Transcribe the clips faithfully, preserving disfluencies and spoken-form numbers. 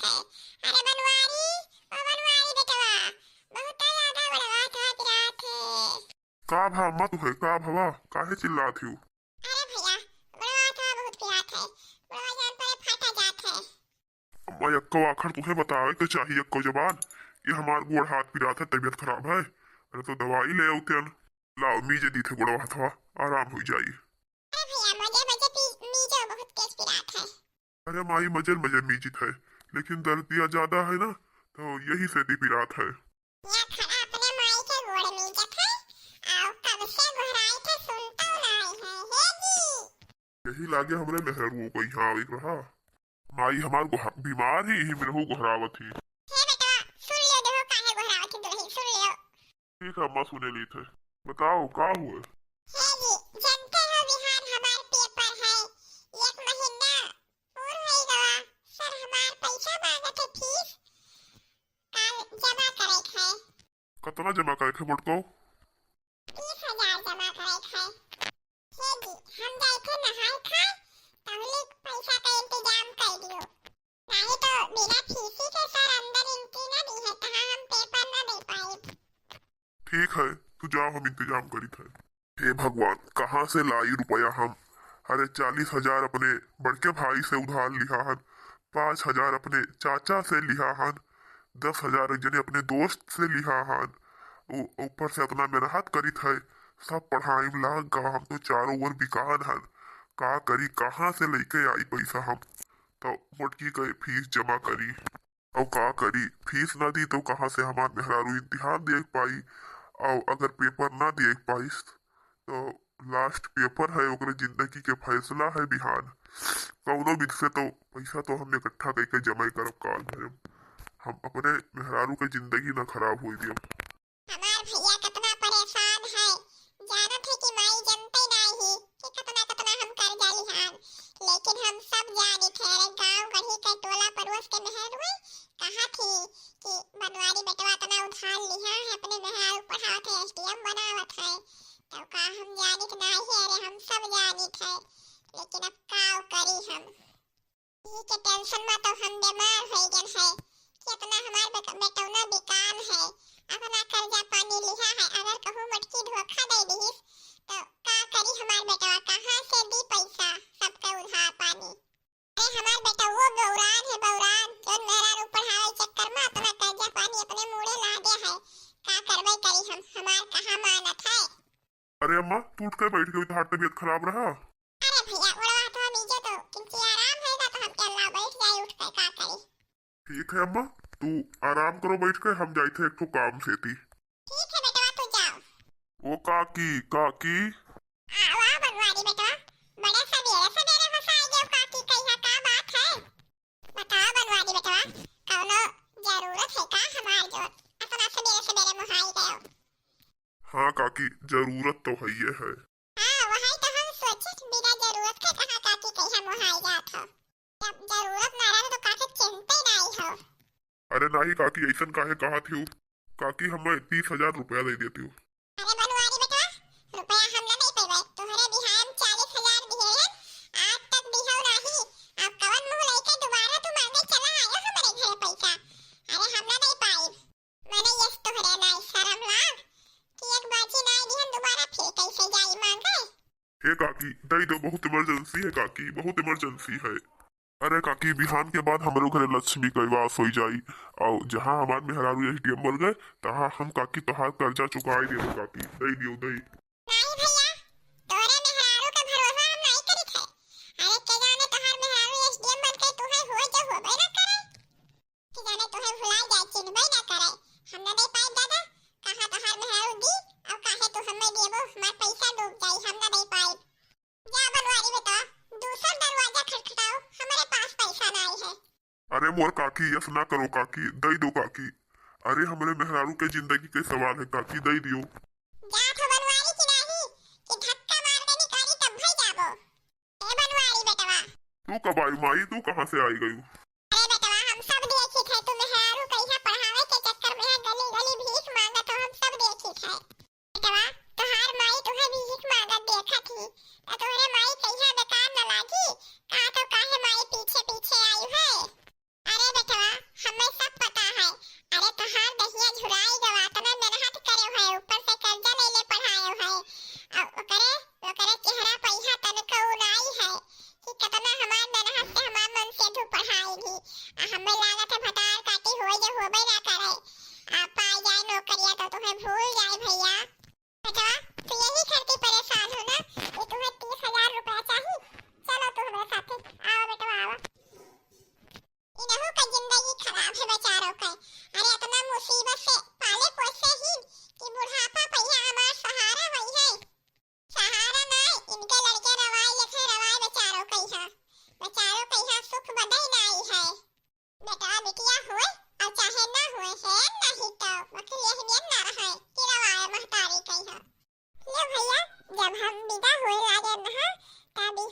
बाटे। अरे बनवारी, ओ बनवारी बेटवा, बहुत ज्यादा गोड़वा हाथ पिरात है। का भा मत है, का भवा, काहे चिल्लात हो? अरे भैया, गोड़वा हाथ बहुत पिरात है, गोड़वा जान पर फाटा जात है। अम्मा, एक्को आखर तुहे बतावे के चाही, एक्को जबान, ये हमार गोड़ हाथ पिरात है, तबीयत खराब है। अरे तो दवाई ले आउतेन, लाओ मीजे दीथे गोड़वा हथवा, आराम हो जाई। अरे भैया, मजे मजे पी, मीजो, बहुत तेज पिरात है। अरे माई, मजे मजे मीजित है, लेकिन दर्दिया ज्यादा है ना, तो यही से दी पिरात है। या खड़ा अपने माई के गोड़ मीजत है, आओ कब से गोहराई थे सुनता नहीं है, हे जी। यही लागे हमरे मेहररुओ को यहाँ आवे के रहा। माई हमार गोह-, बीमार ही, यही में रहू गोहरावत ही। हे बेटवा, सुन लियो, देखो काहे गोहरावत ही दुल्ही, सुन लियो। ठीक है अम्मा, सुने ली थे। बताओ, का हुआ? हे जी, जानते हो बिहान हमार पेपर है, एक महीना पूर होई गवा। सर हमार पैसा मांगत है फीस, काल जमा करे के है। कितना जमा करे के है मोटको? तीस हजार जमा करे के है। हे जी, हम जाइथे नहाए खाए, तहली पैसा का इंतजाम कर दियो। नहीं तो बिना फीसी के सर अंदर एंट्री ना दी है, तहाँ हम पेपर ना दे पाए। ठीक है, तू जाओ, हम इंतजाम करित है। हे भगवान, कहाँ से लाई रुपया हम? अरे, चालीस हजार अपने बड़के भाई से उधार लिहा हन, पाँच हजार अपने चाचा से लिहा हन, दस हजार एक जने अपने दोस्त से लिहा हन। उ-, ऊपर से इतना मेहनत करित है, सब पढ़ाई में लाग गा, हम तो चारों ओर बिकान हन। का करी, कहाँ से लेके आई पैसा हम? तो मोटकी के फीस जमा करी। अब का करी, फीस ना दी तो कहाँ से हमार मेहरारू इम्तिहान दे पाई, और अगर पेपर ना दे पाइस तो लास्ट पेपर है, ओकरे जिंदगी के फैसला है बिहान। कौनो विध से तो पैसा तो हम इकट्ठा करके जमा करब, काल भरब। हम अपने मेहरारू के जिंदगी ना खराब होई दियब। हमार भैया कितना परेशान है, जानत है कि माई जनते नाही कि कितना कितना हम कर्जा लिहान, लेकिन हम सब जानित है। अरे गाँव गढ़ी के टोला पड़ोस के मेहरुए कहा थी कि बनवारी बेटवा इतना उधार लिहा है, अपने मेहरारू पढ़ावत है, एसडीएम बनावत है, तो का हम जानित नाही है? अरे हम सब जानित है, लेकिन अब का करी हम? ई के टेंशन में तो हम बीमार होई गन है। कितना हमार बेट-, बेटौना बिकान है, अपना कर्जा पानी लिहा है, अगर कहूँ मोटकी धोखा दे दिहिस, तो का करी हमार बेटवा, कहाँ से दी पैसा सबके उधार पानी? अरे हमार बेटवो बौरान है, बौरान, जौन मेहरारू पढ़ावे चक्कर में अपना कर्जा पानी अपने मूड़े लादे है, का करबे करी हम, हमार कहाँ मानत है? अरे अम्मा, तू उठ के बैठ गई, तोहार तबीयत खराब रहा। अरे भैया, गोड़वा हाथवा मीजे तो, किंची आराम है ना, तो हम के अल्लाह बैठ जाए उठ के, का करी? ठीक है अम्मा, तू आराम करो बैठ के, हम जाइत है एक ठो काम से ती। ठीक है बेटवा, तू जाओ। ओ काकी, काकी। आ, वाह बनवारी बेटवा, बड़ा सवेरे सवेरे हंसाई गयो काकी, कहिया का बात है? बताओ बनवारी बेटवा, कौनो जरूरत है का हमार जो इतना सवेरे सवेरे मोहाई गयो? हाँ काकी, जरूरत तो हइये है। हाँ, वही तो हम सोचित, बिना जरूरत के कहाँ काकी कहिया मोहाई जात हो। जब जरूरत ना रहे तो काकी चिंते नाई हो। अरे नाही काकी, ऐसन काहे कहा थी? काकी, हमें तीस हजार रुपया दे देती हो। अरे बनवारी बेटवा, रुपया हम ना दे पेबे, तोहरे बिहान चालीस हजार दिहे हैं, आज तक दिहो नाही। अब कवन मुंह लेके दोबारा तू मांगे चला आयो हमरे घरे पैसा? अरे हम ना दे पाई। मने यस तोहरे नाई शरम लाग कि एक बाजी नाई दिहन, दोबारा फिर कैसे जाई मांगे? हे काकी, दई दो, बहुत इमरजेंसी है काकी, बहुत इमरजेंसी है। अरे काकी, बिहान के बाद हमरो घरे लक्ष्मी के वास होई जाई, और जहाँ हमार मेहरारू एसडीएम बन गए, तहाँ हम काकी तोहार कर्जा चुकाई देबो काकी, दई दियो, दई। नाई भैया, तोहरे मेहरारू के भरोसा हम नाई करित है। अरे के जाने तोहार मेहरारू एसडीएम बन के तोहे होए जो होबे ना करे। कि जाने तोहे भुलाए जाए, चिन्हबे ना करे। हम ना दे पाइब दादा, कहाँ तोहार मेहरारू दी, और काहे तू हमें देबो, हमार पैसा डूब जाई, हम ना दे पाइब। जा बनवारी बेटा, दूसर दरवाजा खटखटाओ, हमरे पास पैसा नाई है। अरे मोर काकी, यस ना करो काकी, दई दो काकी। अरे हमरे मेहरारू के जिंदगी के सवाल है काकी, दई दियो। जा तो बनवारी की नाही, कि धक्का मार के निकाली तब भई जाबो। ए बनवारी बेटवा। तू कब आई माई, तू कहाँ से आई गयू? अरे बेटवा, हम सब देखित है, तू मेहरारू कहिया पढ़ावे के चक्कर में है, गली गली भीख मांगत हो, हम सब देखित है। बेटवा, तोहार माई तुहे भीख मांगत देखत ही, त तोहरे माई कहिया बेकार न लागी, का तो काहे माई पीछे पीछे आई है? अरे बेटवा,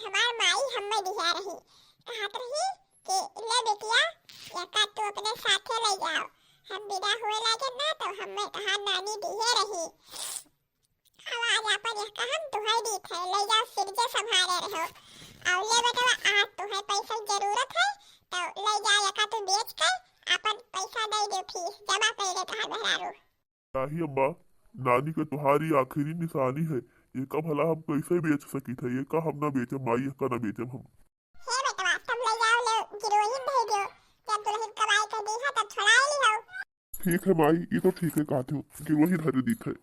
हमार माई हम्मे दिहे रही, कहत रही कि ले बिटिया, एका तू अपने साथे ले जाओ। हम बिदा होए लागे ना तो हम्मे तहार नानी दिहे रही। अब आज आपन एका हम तुहै दीत है, ले जाओ सिरजे संभारे रहो। और ले बेटवा, आज तुहै पैसा जरूरत है तो ले जाओ, एका तू बेच के आपन पैसा दे दे, फीस जमा कर दे तहार मेहरारू। नाही अम्मा, नानी के तुहारी आखिरी निशानी है, एका भला हम कैसे बेच सकित है? एका हम ना बेचम माई, एका ना बेचम हम। हे बेटवा, तुम ले जाओ, ले गिरोही धर दो, जब दुल्हन कमाई के दी है तब छुड़ाई ली हो। ठीक है माई, ई तो ठीक है कहत हो, गिरोही धर दीत है,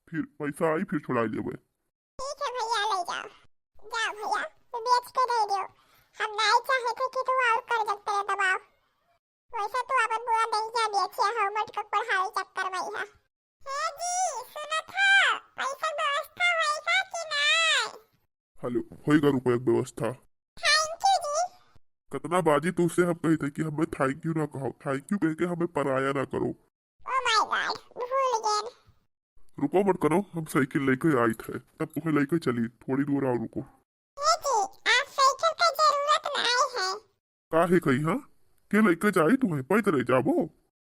फिर पैसा आई फिर छुड़ाई लेबे। ठीक है भैया, ले जाओ, जाओ भैया, तू बेच के दे दो, हम नाई चाहे थे कि तू और कर्जा पे दबाओ। वैसे तू अपन पूरा दहिया बेचे हो, मटका पढ़ावे चक्कर में है। हे जी, सुनत हो, पैसा व्यवस्था होई का कि नाय? हेलो, होई का रुपया के व्यवस्था? Thank you जी। कितना बाजी तुझसे हम कही थे कि हमें thank you ना कहो, thank you कह के हमें पराया ना करो। Oh my God, भूल गए। रुको मटकनो, हम साइकिल लेके आइत है, तब तुम्हें लेके चली, थोड़ी दूर आओ, रुको। हे जी, आज साइकिल का जरूरत नाय है। काहे कही हाँ? के लइके जाई तुहे? पैदल जाबो?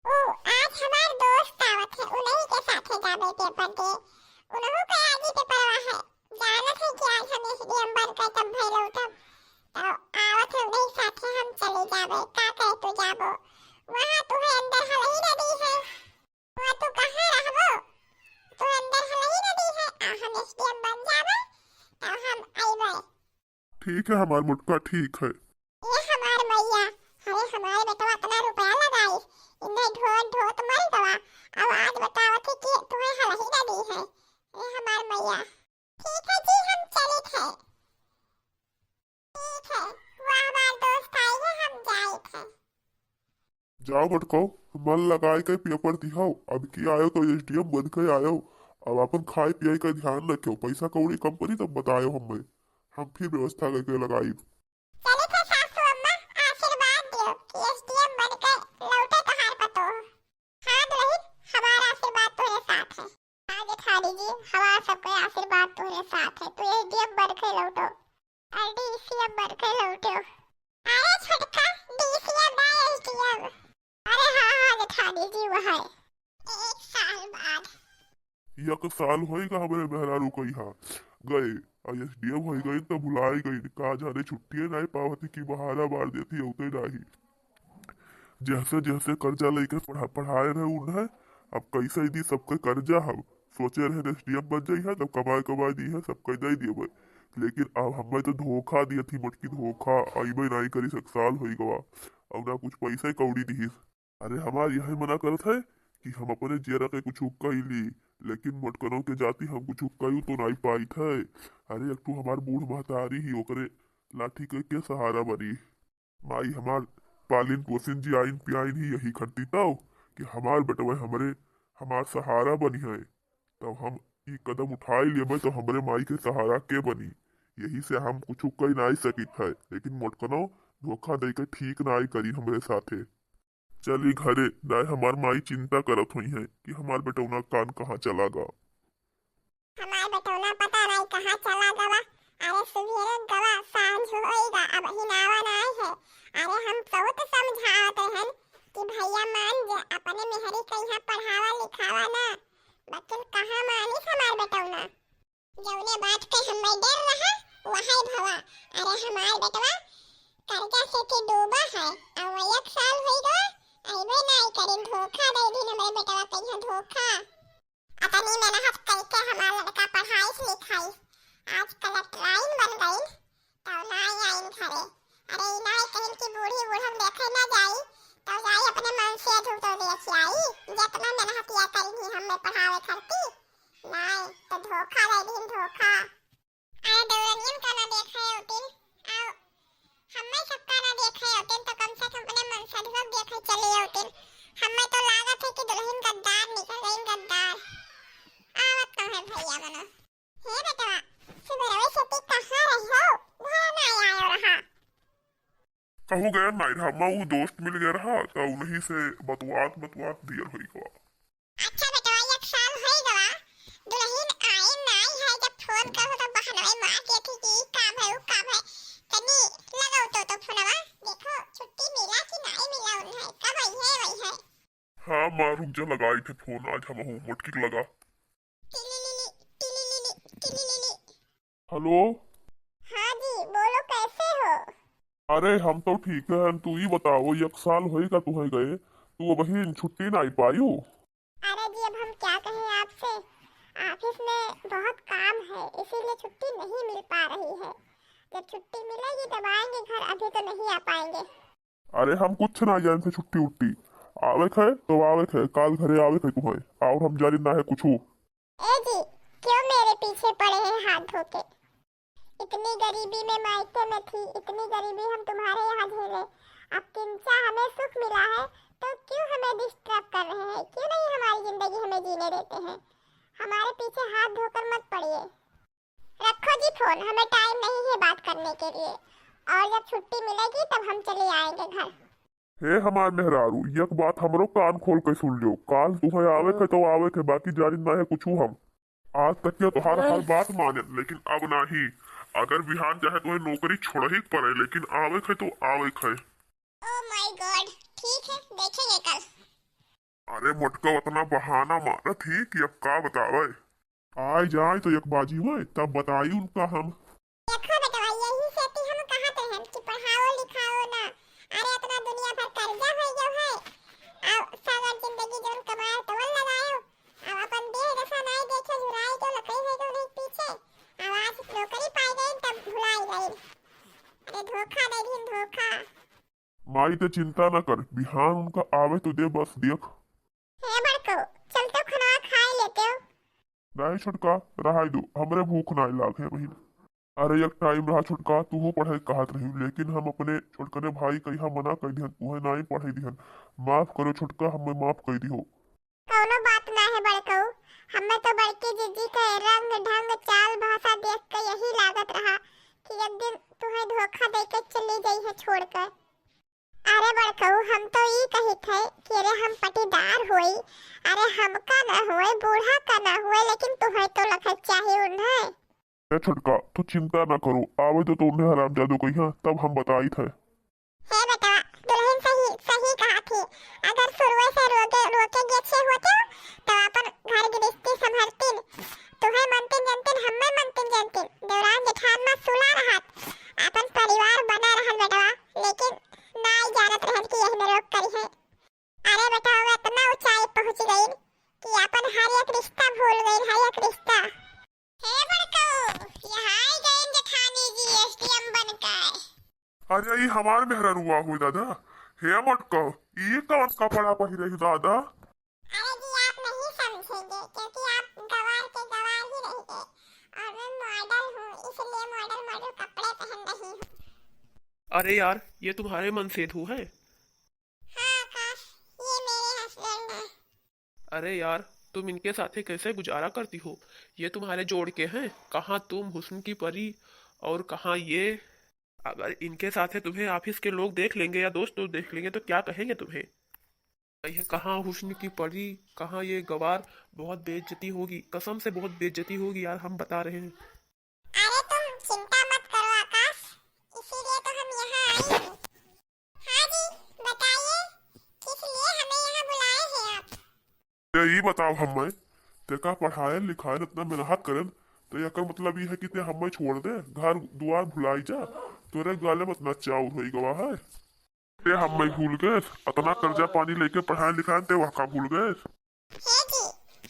ओ, आज हमार दोस्त आवत है, उन्हीं के साथे जाबे पेपर दे। उन्हों के आगे पेपरवा है। जानत है कि आज हम एसडीएम बन के तब भइल उठब। तो आवत है उन्हीं साथे हम चले जाबे। का करे तू जाबो? वहाँ तुहे अंदर हलही ना दी है। वहाँ तू कहाँ रहबो? तू अंदर हलही ना दी है। आ हम एसडीएम बन जाबे, तो हम अइबे। ठीक है हमार मोटका, ठीक है। ए हमार मैया, अरे हमार बेटवा इतना रुपया लगाई, इन्हें ढोत ढोत मर गवा, अब आज बतावत है कि तुम्हें हलही ना दी है। ए हमार मैया। ठीक है जी, हम चलित है। ठीक है, वो हमार दोस्त आई है, हम जाइत है। जाओ बटकाओ, मन लगाए के पेपर दिहाओ। अब की आयो तो एसडीएम बन के आयो। अब अपन खाए पिए का ध्यान रखियो, पैसा कौड़ी कम पड़ी तब बतायो हमें, हम फिर व्यवस्था करके लगाई। चलित है सासू अम्मा, आशीर्वाद दियो कि एसडीएम बन के लौटे तोहार पतो। हाँ दुल्हन, हमारा आशीर्वाद तोरे साथ है। हाँ जेठानी जी, हमारा सबके आशीर्वाद तोरे साथ है, तू एसडीएम बन के लौटो। और डीसीएम बन के लौटो। अरे छोटका, डीसीएम ना एसडीएम। अरे हाँ, हाँ, जेठानी जी, वो है। एक साल बाद। एक साल होई गा हमरे मेहरारू कइहाँ गए, आ एसडीएम होई गई त भुलाई गई। का जाने छुट्टिए नाई पावत कि बहाना मार देती, होते नाही। जैसे, जैसे कर्जा लेके पढ़ा-, पढ़ाए रहे उन्हें, अब कैसे दी सबके कर्जा हम। सोचे रहे एसडीएम बन जाई है, तब कमाए, कमाए दी है, सबके दे दिए भाई। लेकिन अब हमें तो धोखा दिया थी, मोटकी धोखा, अइबे नाई करी, एक साल होई गवा, अब ना कुछ पैसे कौड़ी दिहिस। अरे हमार यही मना करत है कि हम अपने जियरा के कुछ कई ली, लेकिन मोटकनों के जाति हम कुछ कई तो नाई पाइत है। अरे एक ठो हमार बूढ़ महतारी ही, ओकरे लाठी के, के सहारा बनी। माई हमार पालिन पोसिन जियाइन पियाइन ही यही खरती तौ कि हमार बेटवा हमरे, हमार सहारा बनी है। तब हम ई कदम उठाई लेबे तो हमरे माई के सहारा के बनी? यही से हम कुछ कई नाई सकित है, लेकिन मोटकनो धोखा दे के ठीक नाई करी हमरे साथे। चली घरे, नाय हमार माई चिंता करत होई है कि हमार बेटौना कान कहाँ चला गा। हमार बेटौना पता नाई कहाँ चला गवा। अरे सुबेरे गवा, सांझ होई गा, अब हिनावा नाई है। अरे हम बहुत समझावत रहन कि भैया मान जा, अपने मेहरी कइहाँ पढ़ावा लिखावा ना, लेकिन कहाँ मानिस हमार बेटौना। जौने बात के हमें डर रहा, वही भवा। अरे हमार बेटवा कर्जा से के डूबा है, अब एक साल होई गवा, अइबे नाई करिन, धोखा दे दिन हमरे बेटवा कइहाँ धोखा। अतनी मेहनत कइके हमार लड़का पढ़ाइस लिखाइस, आज कलेक्टराइन बन गइल, तौ नाई आइन घरे। अरे ई नाई कहिन कि बूढ़ी बूढ़न देखे ना जाई, तौ जाई अपने मन से धू तो देख आई, जेतना मेहनत या करिन ही हमें पढ़ावे खरती, नाई तो धोखा दे दिन धोखा। अरे दौरनियन का ना देखे होतिन, आओ, हम्मे सबका ना देखे होतिन, तो कम से कम अपने मनसधुआ के देखे चले होतिन। हम्मे तो लागत है कि दुल्हन गद्दार निकल गई, गद्दार। आवत तो है भैया मनो। हे बेटवा, सुबेरवे से ती कहाँ रही हो? घर ना आयो रहा। कहूँ गया नाई रहा, मैं वो दोस्त मिल गया रहा, तो उन्हीं से बतवात, बतवात दियर होई गवा। अच्छा बेटवा, एक साल होई गवा, दुल्हन आई नाई है, जब फोन करो तो बहनवे मार देती कि ई काम है, ऊ काम है, हाँ, रुक जा, लगाई थे फोन आज हमहू मोटकी के लगा। टिलिलिलि, टिलिलिलि, टिलिलिलि। हेलो। हाँ जी, बोलो, कैसे हो? अरे, हम तो ठीक है। तू ई बताओ, एक साल होई का तुहे गए, तू अबहिन छुट्टी ना आई पायू? अरे जी, अब हम क्या कहें आपसे, ऑफिस में बहुत काम है, इसीलिए छुट्टी नहीं मिल पा रही है। जब छुट्टी मिलेगी तब आएंगे घर, अभी तो नहीं आ पाएंगे। अरे, हम कुछ ना जान से छुट्टी उट्टी। आवे खे तो आवे खे, काल घरे आवे खे तुम्हें, और हम जानी ना है कुछ। ए जी, क्यों मेरे पीछे पड़े हैं हाथ धो के? इतनी गरीबी में मायके में थी, इतनी गरीबी हम तुम्हारे यहाँ झेले। अब किंचा हमें सुख मिला है, तो क्यों हमें डिस्टर्ब कर रहे हैं? क्यों नहीं हमारी जिंदगी हमें जीने देते हैं? हमारे पीछे हाथ धोकर मत पड़िए। रखो जी फोन, हमें टाइम नहीं है बात करने के लिए, और जब छुट्टी मिलेगी तब हम चले आएंगे घर। हे हमार मेहरारू, एक बात हमरो कान खोल के सुन लियो, काल तुहे आवे के तो आवे के, बाकी जानी ना है कुछ हम। आज तक के तोहार हर बात माने, लेकिन अब नाही। अगर बिहान चाहे तुहे नौकरी छोड़ही के पड़े, लेकिन आवे के तो आवे के। Oh my God, ठीक है, देखेंगे कल। अरे मोटका, उतना बहाना मारत ही कि अब का बतावे। आए जाए तो एक बाजी हुए, तब बताई उनका हम। देखो बेटवा, यही सेती हम कहत रहन कि पढ़ाओ लिखाओ ना। अरे इतना दुनिया भर कर्जा हो गयो है, आ सागर जिंदगी जौन कमाए तवन लगायो, अब अपन देह दशा नाई देखे, झुराई गयो, लकड़ी हो गयो नहीं पीछे, अब आज नौकरी पाई गई तब भुलाई गई। अरे धोखा दे दिन धोखा। माई ते चिंता न कर, बिहान उनका आवे तो दे बस देख। हे बड़को, चल तो खनवा खाए लेते हो। नहीं छोटका, रहाई दो, हमरे भूख नाई लाग है बहिन। अरे एक टाइम रहा छोटका, तू हो पढ़ाई कहत रही, लेकिन हम अपने छोटकने भाई कहिया मना कर दिहन, तुहे नाई पढ़ाई दिहन। माफ करो छोटका, हमें माफ कर दिहो। कौनो बात ना है बड़कऊ, हमें तो बड़की जीजी के रंग ढंग चाल भाषा देख के यही लागत रहा कि एक दिन तुहे धोखा दे के चली गई है छोड़ के। अरे बड़कऊ, हम तो ई कहित है कि अरे हम पटीदार होई, अरे हमका न होए, बूढ़ा का न होए, लेकिन तुहे तो लखत चाही उन्हें। ए छोटका, तू चिंता ना करो, आवे दो तो उन्हें हरामजादो कहिया, तब हम बताइत है। हे बेटवा, दुल्हन सही, सही कहा थी। अगर शुरुए से रोके, रोके गेछे होते हो, तो अपन घर गृहस्थी संभरतीन। तुहे मनतीन जनतीन, हम्मे मनतीन जनतीन। देवरान जेठान मा सुला रहत, अपन परिवार बना रहन बेटवा। लेकिन नाई जानत रहन कि यही में रोक करी है। अरे बेटा, वो इतना ऊंचाई पहुंच गई कि अपन हर एक रिश्ता भूल गई, हर एक रिश्ता। हे बड़कऊ, यहाँ आई गए जेठानी जी एसडीएम बनकर। अरे, ई हमार मेहररुआ हो दादा। हे मोटकऊ, ई कौन कपड़ा पहिरे ही दादा? अरे जी, आप नहीं समझेंगे, क्योंकि आप गवार के गवार ही रहेंगे और मैं मॉडल हूँ, इसलिए मॉडल मॉडल कपड़े पहन रही हूँ। अरे यार, ये तुम्हारे मनसेधु हैं? हाँ आकाश, ये मेरे हस्बैंड हैं। अरे यार, तुम इनके साथे कैसे गुजारा करती हो? ये तुम्हारे जोड़ के हैं, कहाँ तुम हुस्न की परी और कहाँ ये। अगर इनके साथे तुम्हें ऑफिस के लोग देख लेंगे या दोस्त लोग देख लेंगे तो क्या कहेंगे तुम्हें? ये कहाँ हुस्न की परी, कहाँ ये गवार, बहुत बेइज्जती होगी, कसम से बहुत बेइज्जती होगी यार, हम बता रहे हैं। अरे तुम चिंता मत करो आकाश, इसीलिए तो हम यहाँ आई हूँ। हाँ जी, बताइए, किस लिए हमें यहाँ बुलाए हैं आप? ये, ई बताओ हमें, तेका पढ़ाए लिखाए इतना मेहनत करेन, तो एकर मतलब ई है कि ते हमें छोड़ दे, घर दुआर भुलाई जा, तोरे गाले में इतना चाउर होई गवा है। ते हमें भूल गए, इतना कर्जा पानी लेके पढ़ाए लिखाए ते वह का भूल गए? हे जी,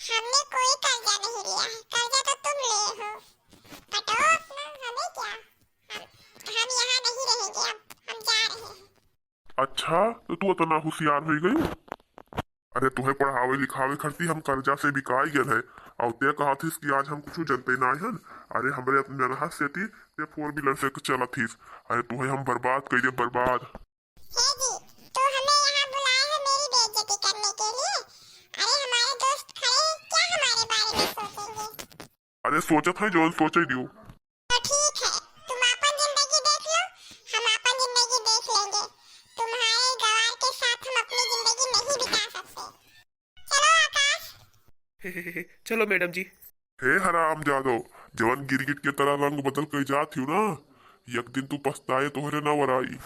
हमने कोई कर्जा नहीं लिया है, कर्जा तो तुम लिए हो। पटाओ अपना, हमें क्या? हम, हम यहाँ नहीं रहेंगे अब, हम जा रहे हैं। अच्छा, तो तू इतना होशियार हो गई? अरे, तुहे पढ़ावे लिखावे खर्ची हम कर्जा से बिकाई गए है, और ते कहा थिस कि आज हम कुछ जनते ना हन। अरे, हमरे अपने मेहनत से ती ते फोर व्हीलर से चलत थिस। अरे, तुहे हम बर्बाद कर दे, बर्बाद। हे जी, तू हमें यहाँ बुलाए हो मेरी बेइज्जती करने के लिए? अरे हमारे दोस्त खड़े हैं, क्या हमारे बारे में सोचेंगे? अरे सोचत है जौन सोचे दियो। तो ठीक है, तुम अपन जिंदगी देख लो, हम अपन जिंदगी देख लेंगे। तुम्हारे गवार के साथ हम अपनी जिंदगी नहीं बिता सकते। चलो आकाश। चलो मैडम जी। हे हराम जादो, जवन गिरगिट के तरह रंग बदल के जात हियो ना, एक दिन तू पछताए तोहरे ना वराई।